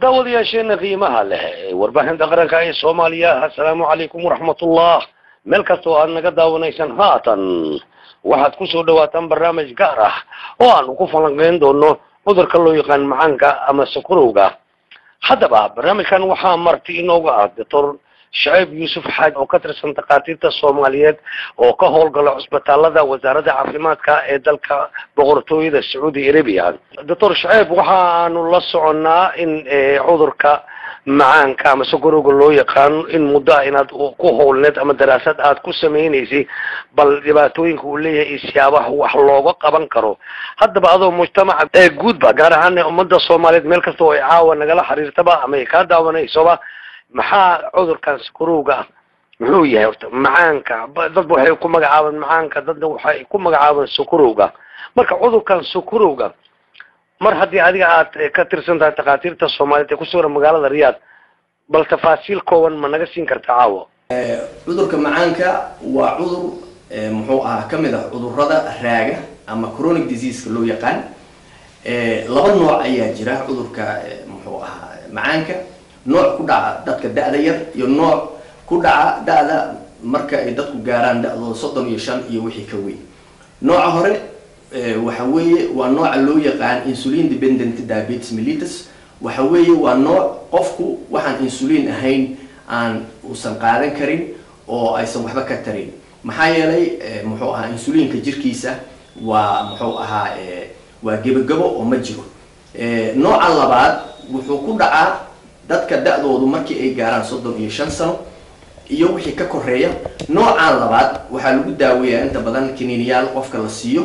Daawadayaasheena qiimaha leh ee warbaahinta qaranka ee Soomaaliya, assalaamu calaykum waraxmatullah. Meel kasta oo aad naga daawanaysaan, haatan waxaad kusoo dhawaataan barnaamij gaar ah oo aanu ku falanqeyn doono cudurka loo yaqaan macaanka ama sokorowga. Haddaba barnaamijkan waxaa marti inooga ah Doctor Shaciib Yuusuf Xaaj oo ka tirsan takhaatiirta Soomaaliyeed oo ka howlgala cusbitaalada Wasaaradda Caafimaadka ee dalka Boqortooyada Sacuudi Arabia. Doctor Shaciib, waxaanu la soconnaa in cudurka macaanka ama sokorowga loo yaqaano in muddo ah inaad ku howlneed ama daraasad aad ku samaynaysay, bal dhibaatooyinka uu leeyahay iyo siyaabaha wax looga qaban karo. Haddaba adoo mujtamaca ee guudba, gaar ahaan ummadda Soomaaliyeed meel kasta oo ay caawa nagala xiriirtaba ama ay kaa daawanaysoba, maxaa cudurkan sokorowga ah muxuu yahay? Horta macaanka dadba waxay ku magacaabaan macaanka, dadna waxay ku magacaabaan sokorowga. Marka cudurkan sokorowga, mar haddii adiga aad ka tirsan tahay takhaatiirta Soomaaliyeed ee kusugan magaalada Riyaad, bal tafaasiil kooban ma naga siin karta caawo? Cudurka macaanka waa cudur muxuu ahaa kamid ah cudurada raaga ama chronic diseaseka loo yaqaan. Laba nooc ayaa jira cudurka muxuu ahaa macaanka: nooc ku dhaca dadka da-da yar iyo nooc ku dhaca da-da marka ay dadku gaaraan da-dooda 35 iyo wixii ka weyn. Nooca hore waxa weeye waa nooca loo yaqaan insulin dependent diabetes mellitus. Waxa weeye waa nooc qofku waxaan insulin ahayn aan uusan qaadan karin oo aysan waxba ka tarin, maxaa yeelay muxuu ahaa insulinka jirkiisa waa muxuu ahaa waa gebagabo oo ma jiro. Nooca labaad wuxuu ku dhacaa dadka da-doodu markii ay gaaraan 35 sano iyo wixii ka koreeya. Noocan labaad waxaa lagu daaweeyaa inta badan kiniiniyaal qofka la siiyo.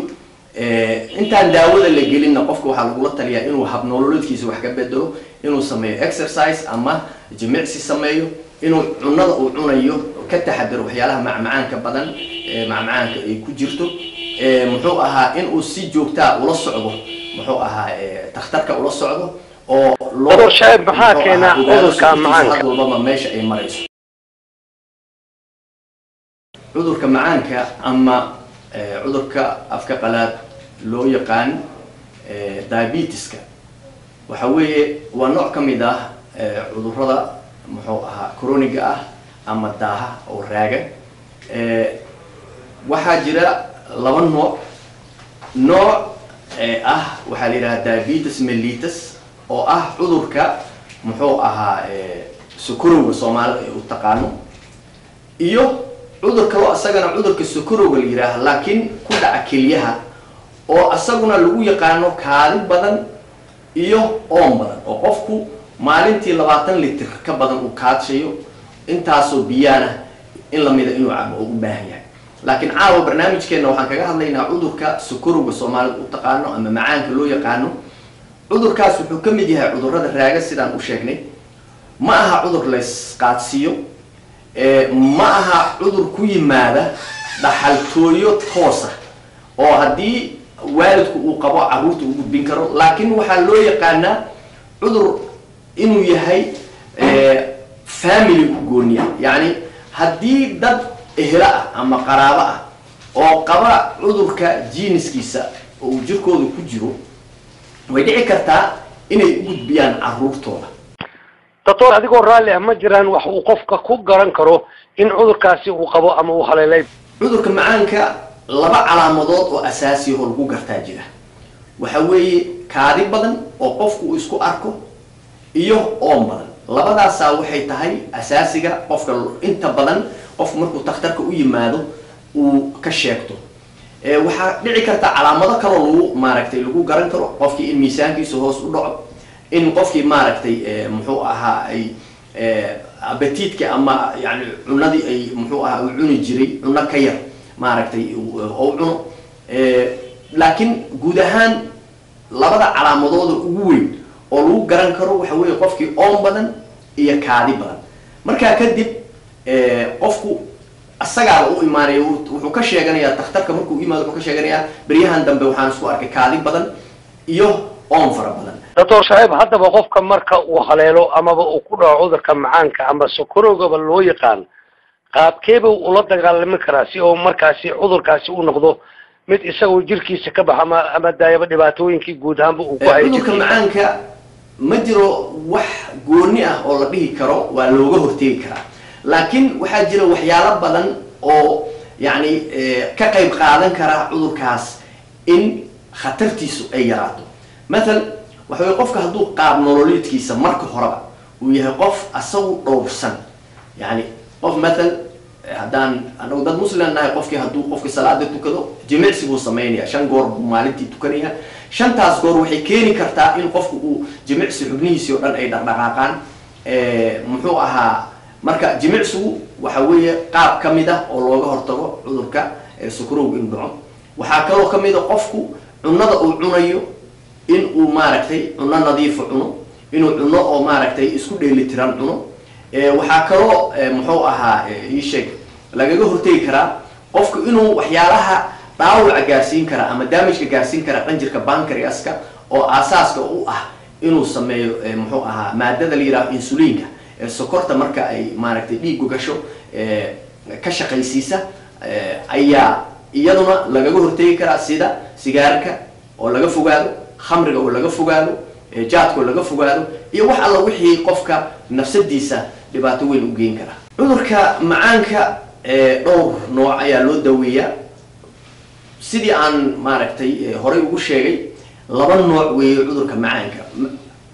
Intaan daawada la gelinna qofka waxaa lagula taliyaa inuu habnololeedkiisa wax ka bedelo, inuu sameeyo exercise ama jimicsi sameeyo, inuu cunada uu cunayo ka taxadaro, waxyaalaha macmacaanka badan macmacaanka ay ku jirto, muxuu ahaa inuu si joogtaa ula socdo muxuu ahaa takhtarka ula socdo oo loo Shaciib, maxaa keena cudurka macaanka? Had walbaba meesha ay marayso. Cudurka macaanka ama cudurka afka qalaad loo yaqaan diabetiska waxa weeye waa nooc ka mid ah cudurada muxuu ahaa chroniga ah ama daaha oo raaga. Waxaa jira laba nooc. Nooc ah waxaa la yidhaha diabetes mellitus, oo ah cudurka muxuu ahaa sokorowga Soomaalida ay u taqaano, iyo cudur kaloo isagana cudurka sokorowga la yidhaaha laakiin ku dhaca kelyaha, oo isaguna lagu yaqaano kaadi badan iyo oon badan, oo qofku maalintii 20 litir ka badan uu kaadshayo, intaasoo biyaana in lamida inuu cabo oo u baahan yahay. Laakiin caawa barnaamijkeena waxaan kaga hadlaynaa cudurka sokorowga Soomaalida u taqaano ama macaanka loo yaqaano. Cudurkaas wuxuu ka mid yahay cudurada raaga sidaan u sheegnay. Ma aha cudur laysqaadsiiyo, ma aha cudur ku yimaada dhaxaltooyo toosa oo haddii waalidku uu qabo carruurta u gudbin karo, laakiin waxaa loo yaqaanaa cudur inuu yahay family u gooniya. Yacni haddii dad ehelo ah ama qaraabo ah oo qaba cudurka jiiniskiisa oo uu jirkooda ku jiro, way dhici kartaa inay u gudbiyaan carruurtooda. Doctor, adigoo raalli ah, ma jiraan wax uu qofka ku garan karo in cudurkaasi uu qabo ama uu haleelay? Cudurka macaanka laba calaamadood oo asaasiyaho lagu gartaa jira. Waxa weeye kaadi badan oo qofku uu isku arko iyo oon badan. Labadaasaa waxay tahay asaasiga qofka inta badan qofku markuu takhtarka u yimaado uu ka sheegto. Waxaa dhici karta calaamado kaloo lagu maaragtay lagu garan karo qofkii: in miisaankiisu hoos u dhaco, in qofkii maaragtay muxuu ahaa ay appetite-ka ama yani cunadii ay muxuu ahaa uu cuni jiray cuno ka yar maaragtay oo cuno. Laakiin guud ahaan labada calaamadooda ugu weyn oo lagu garan karo waxa weeye qofkii oon badan iyo kaadi badan. Markaa kadib qofku isagaaba u imaanaya, wuxuu ka sheeganayaa takhtarka. Markuu yimaado wuxuu ka sheeganayaa: "Beryahan dambe waxaan isku arkay kaadi badan iyo oon fara badan." Doctor Shaciib, haddaba qofka marka uu haleelo amaba uu ku dhaco cudurka macaanka ama sokorowgaba loo yaqaan, qaabkeebuu ula dagaalami karaa si oo markaasi cudurkaasi u noqdo mid isagoo jirkiisa ka baxa ama daayaba dhibaatooyinkii guud ahaanba uu ku hayo cudurka jirkiisa? Macaanka Ma jiro wax gooni ah oo la dhihi karo waa looga hortegi karaa, laakiin waxaa jira waxyaalo badan oo yacni ka qayb qaadan kara cudurkaas in khatartiisu ay yaraato. Mathal, waxa weye qofka hadduu qaab nololeedkiisa marka horeba uu yahay qof asagu dhowrsan, yani qof mathal haddaan anagu dad muslim nahay, qofkii hadduu qofki salaada tukado, jimicsi buu sameynaya, 5 goor buu maalintii tukanaya. Shantaas goor waxay keeni kartaa in qofku uu jimicsi xubnihiisii oo dhan ay dhaqdhaqaaqaan. Muxuu ahaa, marka jimicsigu waxa weeye qaab ka mid ah oo looga hortago cudurka sokorowga inuu dhaco. Waxaa kaloo ka mid a qofku cunada uu cunayo in uu maaragtay cuno nadiifa cuno, inuu cuno oo maaragtay isku dheelitiran cuno. Waxaa kaloo muxuu ahaa ii sheeg lagaga hortegi karaa qofku inuu waxyaalaha dhaawaca gaarsiin kara ama damageka gaarsiin kara qanjirka pancreaska oo aasaaska u ah inuu sameeyo muxuu ahaa maadada la yidhaho insulinka ee sokorta marka ay maaragtay dhiiggu gasho ka shaqaysiisa, ayaa iyaduna lagaga hortegi karaa, sida sigaarka oo laga fogaado, khamriga oo laga fogaado, jaadka oo laga fogaado, iyo wax alla wixii qofka nafsadiisa dhibaato weyn u geyn kara. Cudurka macaanka dhowr nooc ayaa loo daweeyaa. Sidii aan maaragtay horey ugu sheegay, laba nooc weeye cudurka macaanka.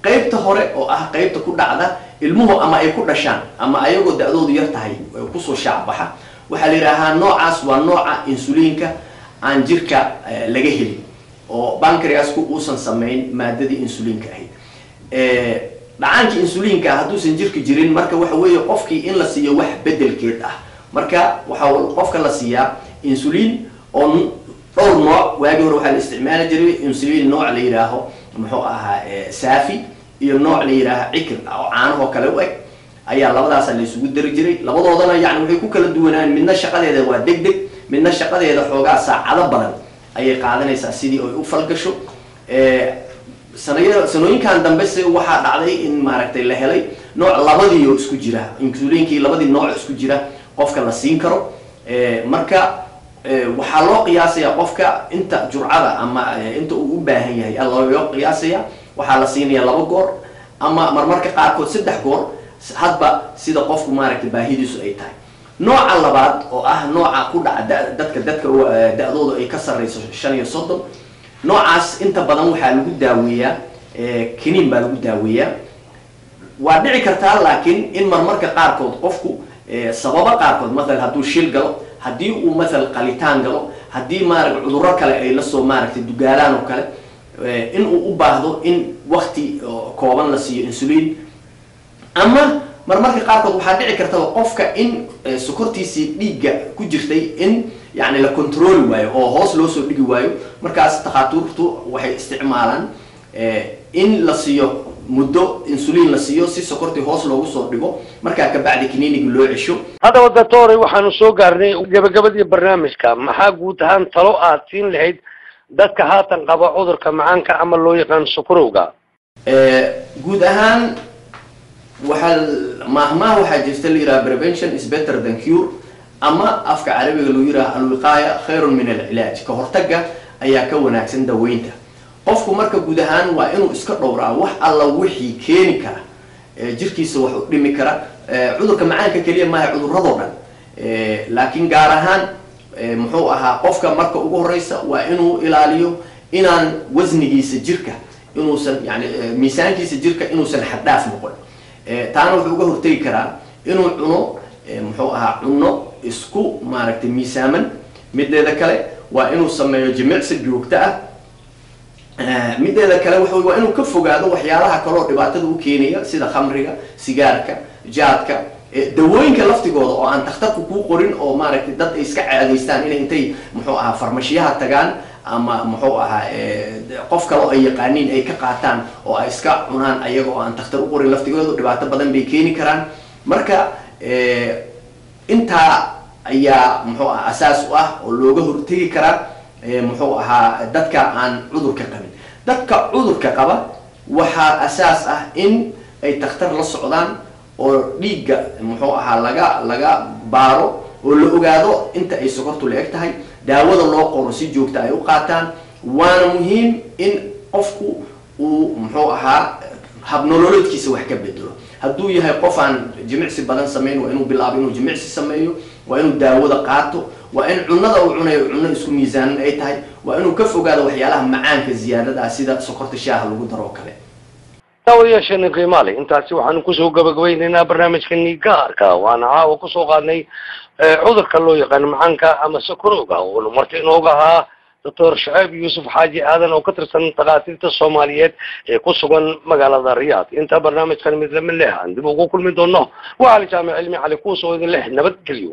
Qaybta hore oo ah qaybta ku dhacda ilmuhu ama ay ku dhashaan ama ayagoo da-doodu yar tahay kusoo shaacbaxa, waxaa la yidhaahaa noocaas waa nooca insuliinka aan jirka laga helin oo pancreasku uusan samayn maadadii insuliinka ahayd. Dhacaankii insuliinka hadduusan jirka jirin, marka waxa weeye qofkii in la siiyo wax bedelkeed ah. Marka waxaa qofka la siiyaa insuliin oo dhowr nooc. Waagii hore waxaa la isticmaali jiray insuliin nooc la yidhaaho muxuu ahaa saafi iyo nooc la yidhaaho cikir oo caanahoo kale u eg ayaa labadaasa la isugu dari jiray. Labadoodana yani waxay ku kala duwanaan, midna shaqadeeda waa deg deg, midna shaqadeeda xoogaa saacado badan ayay qaadanaysaa sidii ay u falgasho. Sanaya sanooyinkan dambe se waxaa dhacday in maaragtay la helay nooc labadiioo isku jira, insuliinkii labadii nooc isku jira qofka la siin karo. Marka waxaa loo qiyaasayaa qofka inta jurcada ama inta uu u baahan yahay loo qiyaasaya. Waxaa la siinaya 2 goor ama marmarka qaarkood 3 goor, hadba sida qofku maaragtay baahidiisu ay tahay. Nooca labaad oo ah nooca ku dhaca dadka da-doodu ay ka sarreyso 35, noocaas inta badan waxaa lagu daaweeyaa kiniin baa lagu daaweeyaa. Waa dhici kartaa laakiin in marmarka qaarkood qofku sababo qaarkood, mathal hadduu shil galo, haddii uu mathal qalitaan galo, haddii maaragta cudurro kale ay lasoo maaragtay dugaalaan oo kale, in uu u baahdo in wakti kooban la siiyo insuliin. Ama marmarka qaarkood waxaa dhici kartaba qofka in sokortiisii dhiigga ku jirtay in yani la controli waayo oo hoos loo soo dhigi waayo. Markaas takhaatuurtu waxay isticmaalaan in la siiyo muddo insuliin la siiyo si sokortii hoos loogu soo dhigo, markaa kabacdi kiniinigi loo cesho. Haddaba doctore, waxaanu soo gaarnay gabagabadii barnaamijka. Maxaa guud ahaan talo aad siin lahayd dadka haatan qaba cudurka macaanka ama loo yaqaan sokorowga? Guud ahaan waxaa maahmaah waxaa jirta la yidhaha "Prevention is better than cure", ama afka carabiga lagu yidhaha "Alwiqaaya khayrun min alcilaaj", ka hortagga ayaa ka wanaagsan daweynta. Qofku marka guud ahaan waa inuu iska dhowraa wax alla wixii keeni kara jirkiisa wax u dhimi kara. Cudurka macaanka keliya maaha, cudurradoo dhan, laakiin gaar ahaan muxuu ahaa qofka marka ugu horeysa waa inuu ilaaliyo inaan wasnigiisa jirka inuusan yani miisaankiisa jirka inuusan xaddhaaf noqon. Taana wuxuu uga hortegi karaa inuu cuno muxuu ahaa cuno isku maaragtay miisaaman. Mideeda kale waa inuu sameeyo jimicsi joogto ah. Mideeda kale waxa waa inuu ka fogaado waxyaalaha kaloo dhibaatada u keenaya, sida khamriga, sigaarka, jaadka, dawooyinka laftigooda oo aan takhtarku kuu qorin oo maaragtay dad ay iska caadaystaan inay intay muxuu ahaa farmashiyaha tagaan ama muxuu ahaa qof kale oo ay yaqaaniin ay ka qaataan oo ay iska cunaan ayaga oo aan takhtar u qorin, laftigooda dhibaato badan bay keeni karaan. Marka intaa ayaa muxuu aha asaas u ah oo looga hortegi karaa muxuu ahaa dadka aan cudurka qabin. Dadka cudurka qaba waxaa asaas ah in ay takhtar la socdaan oo dhiigga muxuu ahaa laga baaro oo la ogaado inta ay sokortu la eg tahay, daawada loo qoro si joogta ay u qaataan. Waana muhiim in qofku uu muxuu ahaa Habnololeedkiisa wax ka bedelo. Hadduu yahay qof aan jimicsi badan samayn, waa inuu bilaabo inuu jimicsi sameeyo, waa inuu daawada qaato, waa in cunada uu cunayo cunno isku miisaanan ay tahay, waa inuu ka fogaado waxyaalaha macaanka ziyaadada ah sida sokorta shaaha lagu daro oo kale. Daawadayaasheena qiimaa leh, intaasi waxaanu kusoo gabagabaynaynaa barnaamijkani gaarka, waana caawa kusoo qaadnay cudurka loo yaqaano macaanka ama sokorowga, oonu marti inooga ahaa Doctor Shaceeb Yuusuf Xaaji Aadan oo ka tirsan takhaatiirta Soomaaliyeed ee ku sugan magaalada Riyaad. Inta barnaamijkan mid lamid leh aan dib ugu kulmi doono, waa Cali Jaamic Cilmi Cali Kuus oo idin leh nabadgelyo.